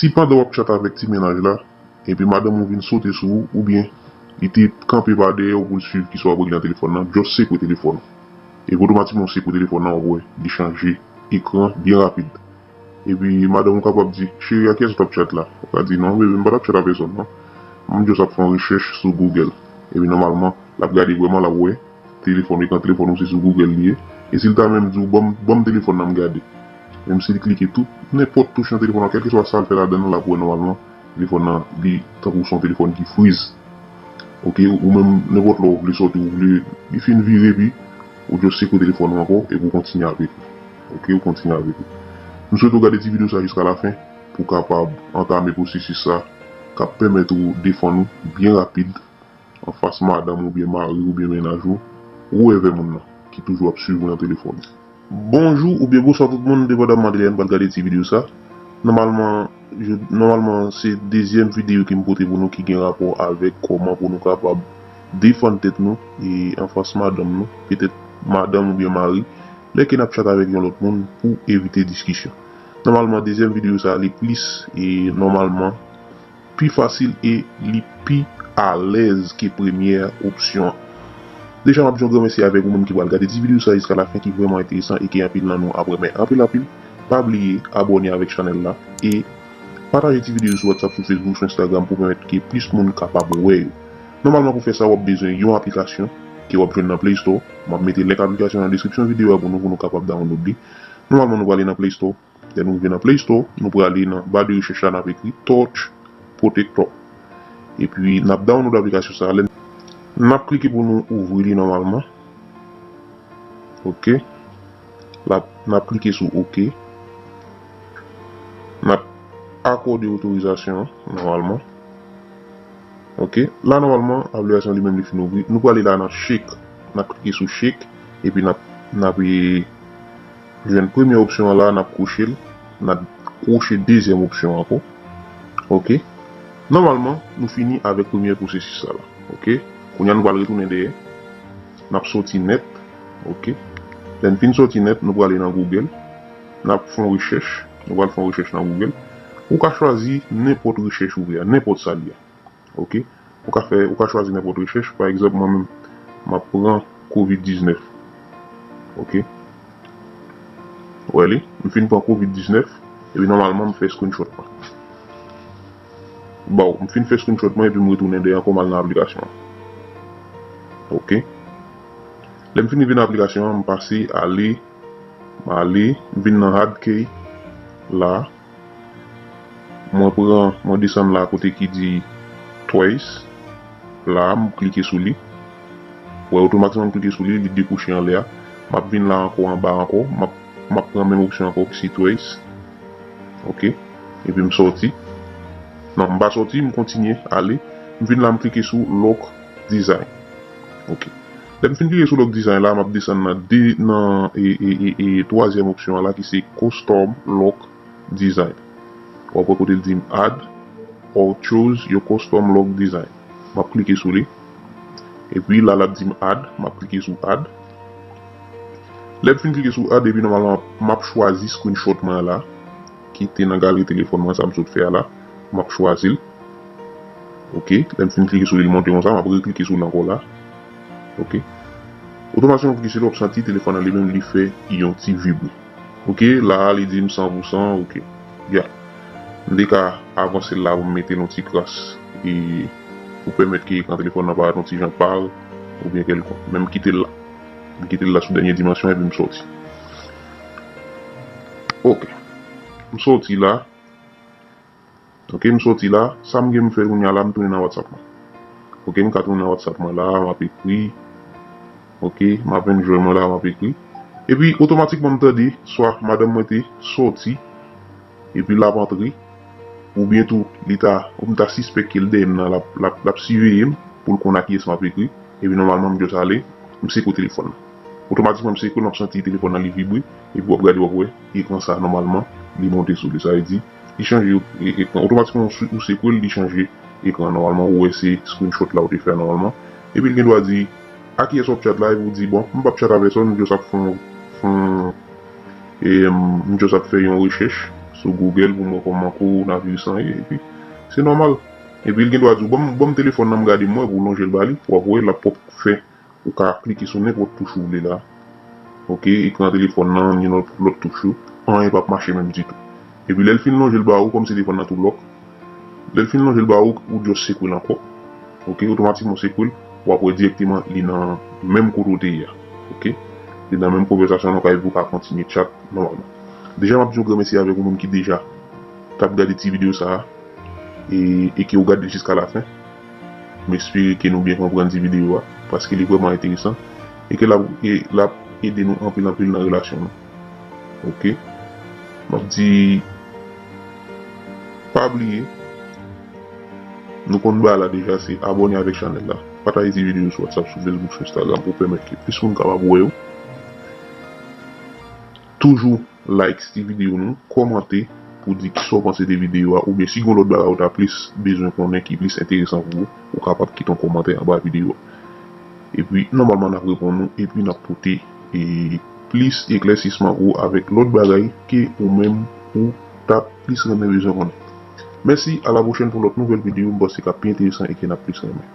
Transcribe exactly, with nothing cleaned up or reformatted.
Si pandan w ap tchat avèk ti mennaj la, epi madanm ou vin sote sou ou, oubyen li te kanpe pa dèyè w pou l swiv kisa w ap regle nan telefòn nan, just sekwe telefòn ou. Epi otomatikman ou sekwe telefòn nan, w ap wè li chanje ekran byen rapid. Epi madanm ou kapab di, "Cheri, a kiyès ou t ap tchat la?" Ou ka di, "Non, bebe, m pa t ap tchat a pèsòn, non. M just ap fè yon rechèch sou Google." Epi nòmalman, l ap gade vrèman, l ap wè telefòn, ekran telefòn ou se sou Google li ye. E si l ta menm di w, "Ban m, ban m telefòn nan m gade." Menm si l klike tout, nenpòt touch nan telefòn nan, kèlkeswa sa l fè ladan l, l ap wè nòmalman telefòn nan, li tankou se yon telefòn ki friz. Oke, ou menm, nenpòt lè w vle sòti, ou vle, li fin vire, epi ou just sekwe telefòn ou ankò, epi ou kontinye avèk li. Oke, ou kontinye avèk li. M swete w gade ti videyo sa jiska lafen, pou w kapab antame pwosesis sa, k ap pèmèt ou defann ou byen rapid anfas madanm oubyen mari oubyen mennaj ou, ou envè moun nan ki toujou ap swiv ou nan telefòn. Bonjou oubyen bonswa tout moun, depandamman de lè n pral gade ti videyo sa. Nòmalman, je, nòmalman se dezyèm videyo ke m pote pou nou ki gen rapò avèk kòman pou nou kapab defann tèt nou e anfas madanm nou, petèt madanm oubyen mari, lè ke n ap tchat avèk yon lòt moun pou evite diskisyon. Nòmalman, dezyèm videyo sa li plis e nòmalman pi fasil e li pi alèz ke premyè opsyon an. Deja, m ap di yon gran mèsi avèk ou menm ki pral gade ti videyo sa jiska lafen, ki vrèman enteresan e ke anpil nan nou ap renmen anpil anpil. Pa bliye abòne avèk chanèl la e pataje ti videyo sou WhatsApp, sou Facebook, sou Instagram pou pèmèt ke plis moun kapab wè yo. Nòmalman, pou fè sa, w ap bezwen yon aplikasyon ke w ap jwenn nan Play Store. M ap mete link aplikasyon nan deskripsyon videyo a pou nou, pou nou kapab download li. Nòmalman, nou prale nan Play Store. Lè nou rive nan Play Store, nou prale nan ba de rechèch la, n ap ekri Torch Protector. Epi, n ap download aplikasyon sa a. Lè n ap klike pou nou ouvri li nòmalman. Oke. La, n ap klike sou oke. N ap akòde otorizasyon an nòmalman. Oke. La, nòmalman, aplikasyon li menm li fin ouvri. Nou prale la nan check. N ap klike sou check. Epi n ap, n ap, e, jwenn premye opsyon an la, n ap kwoche l. N ap kwoche dezyèm opsyon an ankò. Oke. Nòmalman, nou fini avèk premye pwosesis sa la. Oke. Kounye a, nou pral retounen dèyè. N ap soti nèt. Oke. Lè n fin soti nèt, nou prale nan Google. N ap fè yon rechèch. Nou pral fè yon rechèch nan Google. Ou ka chwazi nenpòt rechèch ou vle a, nenpòt sa li a. Oke. Ou ka fè, ou ka chwazi nenpòt rechèch. Pa egzanp, mwen menm, m ap pran kovid diznèf. Oke. Ou wè li? M fin pran kovid diznèf. Epi nòmalman, m fè screenshot mwen. Bon, m fin fè screenshot mwen epi m retounen dèyè ankò, m al nan aplikasyon an. Oke. Lè m fin rive nan aplikasyon an, m pase ale, m ale, m vin nan add key la. Mwen pran, mwen desann la kote ki di Trace. La, m klike sou li. Wè, otomatikman m klike sou li, li dekouche anlè a. M ap vin la ankò, anba ankò. M ap, m ap pran menm opsyon ankò ki se Trace. Oke. Epi m sòti. Non, m pa sòti, m kontinye ale. M vin la, m klike sou Lock Design. Oke. Lè m fin klike sou Lock Design la, m ap desann nan de, nan, e, e, e, e, twazyèm opsyon an la ki se Custom Lock Design. W ap wè kote l di m add or choose your custom lock design. M ap klike sou li. Epi la, l ap di m add, m ap klike sou add. Lè m fin klike sou add, epi nòmalman, m ap chwazi screenshot mwen an la, ki te nan galri telefòn mwen, sa m sot fè a la. M ap chwazi l. Oke, lè m fin klike sou li, li monte konsa, m ap reklike sou li ankò la. Oke. Otomatikman, w klike sou li, w ap santi telefòn nan li menm, li fè yon ti vibre. Oke, la a, li di m san pou san, oke. Ya. M te ka avanse l la pou m mete l yon ti kras, e pou pèmèt ke ekran telefòn nan parèt yon ti jan pal, oubyen kèlkonk. Men m kite l la. M kite l la sou dènye dimansyon, epi m sòti. Oke. M sòti la. Oke, m sòti la. Sa m gen m fè kounye a la, m tounen nan WhatsApp mwen. Oke, m ka tounen nan WhatsApp mwen la, m ap ekri. Oke, m ap enjoy mwen la, m ap ekri. Epi, otomatikman, m tande, swa madanm mwen te sòti, epi l ap antre, oubyen tou, li ta, ou m ta sispèk ke l dèyè m nan, l ap, l ap, l ap siveye m, pou l konn a kiyès m ap ekri. Epi, nòmalman, m just ale, m sekwe telefòn nan. Otomatikman, m sekwe l, m ap santi telefòn nan, li vibre, epi w ap gade, w ap wè, ekran sa, nòmalman, li monte sou li. Sa vle di, li chanje e-, ekran. Otomatikman, ou se-, ou sekwe l, li chanje ekran nòmalman. Ou wè se screenshot la ou te fè a nòmalman. Epi l gen dwa di, "A kiyès w ap chat la?" Epi ou di, "Bon, m p ap chat a pèsòn, m just ap fè yon, fè yon, e, m just ap fè yon rechèch sou Google pou m wè kòman kowonaviris lan ye, epi se nòmal. Epi l gen dwa di w, "Ban m, ban m telefòn nan m gade m wè," pou w lonje l ba li, w ap wè l ap pwòp fè, ou ka klike sou nenpòt touch ou vle la. Ok, ekran telefòn nan, ni lòt, lòt touch yo, anyen p ap mache menm ditou. Epi lè l fin lonje l ba ou, kòm se telefòn nan tou lòk, lè l fin lonje l ba ou, ou just sekwe l ankò. Ok, otomatikman w sekwe l, w ap wè dirèkteman li nan menm kote w te ye a. Ok, li nan menm konvèsasyon an, ou ka, ou ka kontinye chat nòmalman. Deja, m ap di yon gran mèsi avèk ou moun ki deja t ap gade ti videyo sa a e, e ke w gade l jiska lafen. M espere ke nou byen konprann ti videyo a, paske li vrèman enteresan e ke l ap, e l ap ede nou anpil anpil nan relasyon nou. Ok? M ap di, pa bliye, nou konn bagay la deja, se abòne avèk chanèl la, pataje ti videyo sou WhatsApp, sou Facebook, sou Instagram pou pèmèt ke plis moun kapab wè yo. Toujou like ti videyo nou, kòmante pou di kisa w panse de videyo a, oubyen si gen lòt bagay ou ta plis bezwen konnen ki plis enteresan pou ou, ou kapab kite yon kòmantè anba videyo a. Epi, nòmalman, n ap reponn ou, epi n ap pote e, plis eklèsisman pou ou avèk lòt bagay ke ou menm ou ta plis renmen bezwen konnen. Mèsi, a la pwochèn pou lòt nouvèl videyo, m panse k ap pi enteresan e ke n ap plis renmen.